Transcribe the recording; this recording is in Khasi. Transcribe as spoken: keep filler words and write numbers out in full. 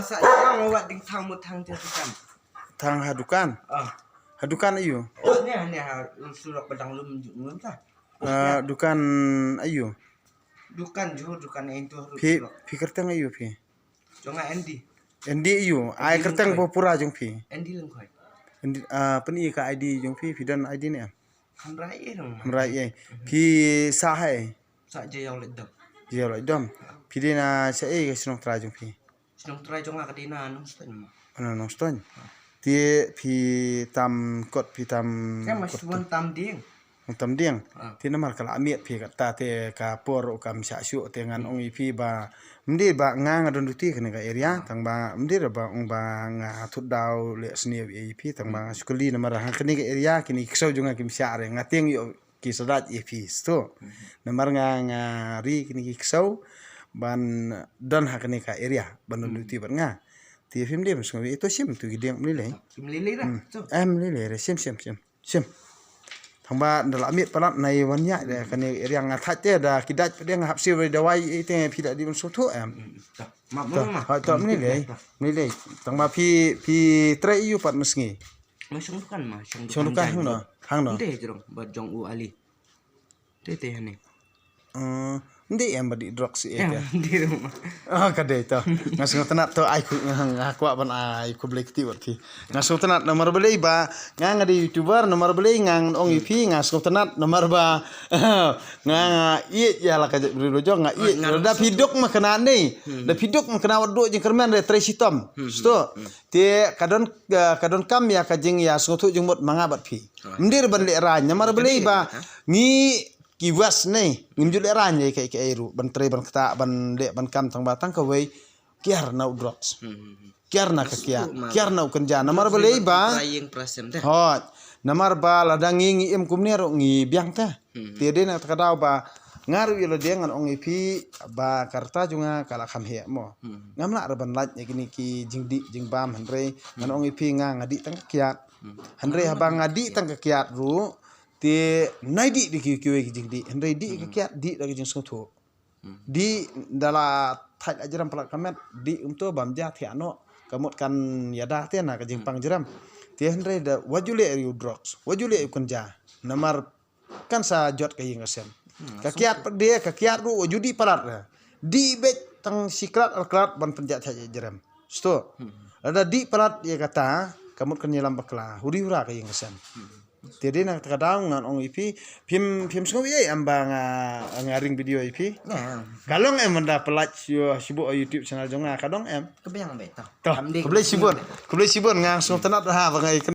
Sa ïa nga wat ding thang mut thang te kan. Thang ha dukan. Ah. Ha dukan aiu? Ne ne ha surok padang lum lum ta. Ah, dukan aiu? Dukan ju dukan ento. Phi phi kyrteng aiu phi? Jong nga Andy. Andy aiu? Ai kyrteng ba pura jong phi. Andy Lyngkhoi. Andy, ah, pyni ka I D jong phi, phi don I D ne? Hamrai eh dong. Hamrai eh. Phi sa hai? Sa Jaiaw Laitdom. Jaiaw Laitdom. Phi dei na sa eh ka shnong trai jong phi? Shnong trai jong nga ka dei na Nongstoiñ ma. Ana Nongstoiñ. Te phi tam kot phi tam. Ka ma kot shwan tam dieng. Tam dieng. Ah. Te namar ka la miet phi kata te ka por u kam sha shu te ngan ong i phi ba. Mdei ba nga nga don duty kane ka area tang ba mdei ba ong ba nga thut daw le sniew i phi tang ba nga sukli namar ha kane ka area kini kso jong nga kim sha re nga tieng yo ki sadat i phi sto. Namar nga nga ri kini ki kso ban don ha kane ka area ban don duty ban nga. Ti phim dei mas ngawi ito sim tu ki dieng mlilei. Mlilei ra. Em mlilei re sim sim sim. Sim. Thang ba da la miet palat nai wan ïa da kane area nga thait te da ki dait pdeng hap siu da wai i te phi da di ban suthu em. Ma ma ma. Ha to mlilei. Mlilei. Thang ba phi phi trai yu pat masngi. Ma shong dukan ma shong dukan. Shong dukan hang no. Hang no. Te jrong ba jong u Ali. Te te hane. Ndi em ba di drugs eh. Ndi rum. Oh ka dei to. Nga sngewtynnat to ai ku nga kwah ban ai khublei kti wat phi. Nga sngewtynnat namar balei ba nga nga dei YouTuber namar balei nga ong i phi nga sngewtynnat namar ba nga nga ïeit ïa la ka jong nga ïeit da phi duk ma kena ni. Da phi duk ma kena wat duk jingkyrmen re trei sitom. Sto. Te ka don ka don kam ïa ka jing ïa sngewthuh jingmut ma nga bad phi. Mndir ban leh rain namar balei ba ngi ki was ne ngim ju leh rain ïa ka ka eru ban trei ban kta ban leh ban kam tang ba tang ka wei kiar na u drugs. Kiar na ka kiar kiar na u kynja namar balei ba. Hot namar ba lada ngi ngi im kumne ro ngi biang te. Te dei na ka daw ba nga ruh ïa la dei ngan ong i phi ba ka rta jong nga ka la kham heh mo. Ngam lah re ban lait ïa kini ki jingdih jingbam hynrei ngan ong i phi nga nga dih tang ka kiad. Hynrei haba nga dih tang ka kiad ruh te nai dih da ki kiwei ki jingdih hynrei dih ka kiad dih da ka jingsngewthuh. Dih da la thait la jram palat ka met dih um to bam ja thiah noh ka mut kan ïada te na ka jingpang jram. Te hynrei da wa ju leh ïa u drugs wa ju leh ïa u kynja namar kan sa jot ka ïing ka sem. Ka kiad pat de ka kiad ruh wa ju dih palat re. Dih beit tang shi klat ar klat ban pynjah thait jrem. Sto. Lada dih palat ïa kata ka mut kan ïalam bakla huri hura ka ïing ka sem. Te dei na kata ka daw ngan ong i phi phim phim sngew ïa em ba nga nga ring video i phi. Ka long em manda palat shu shu YouTube channel jong nga ka dong em. Ka biang beit to. To. Khublei shibun. Khublei shibun nga sngewtynnat ha ba nga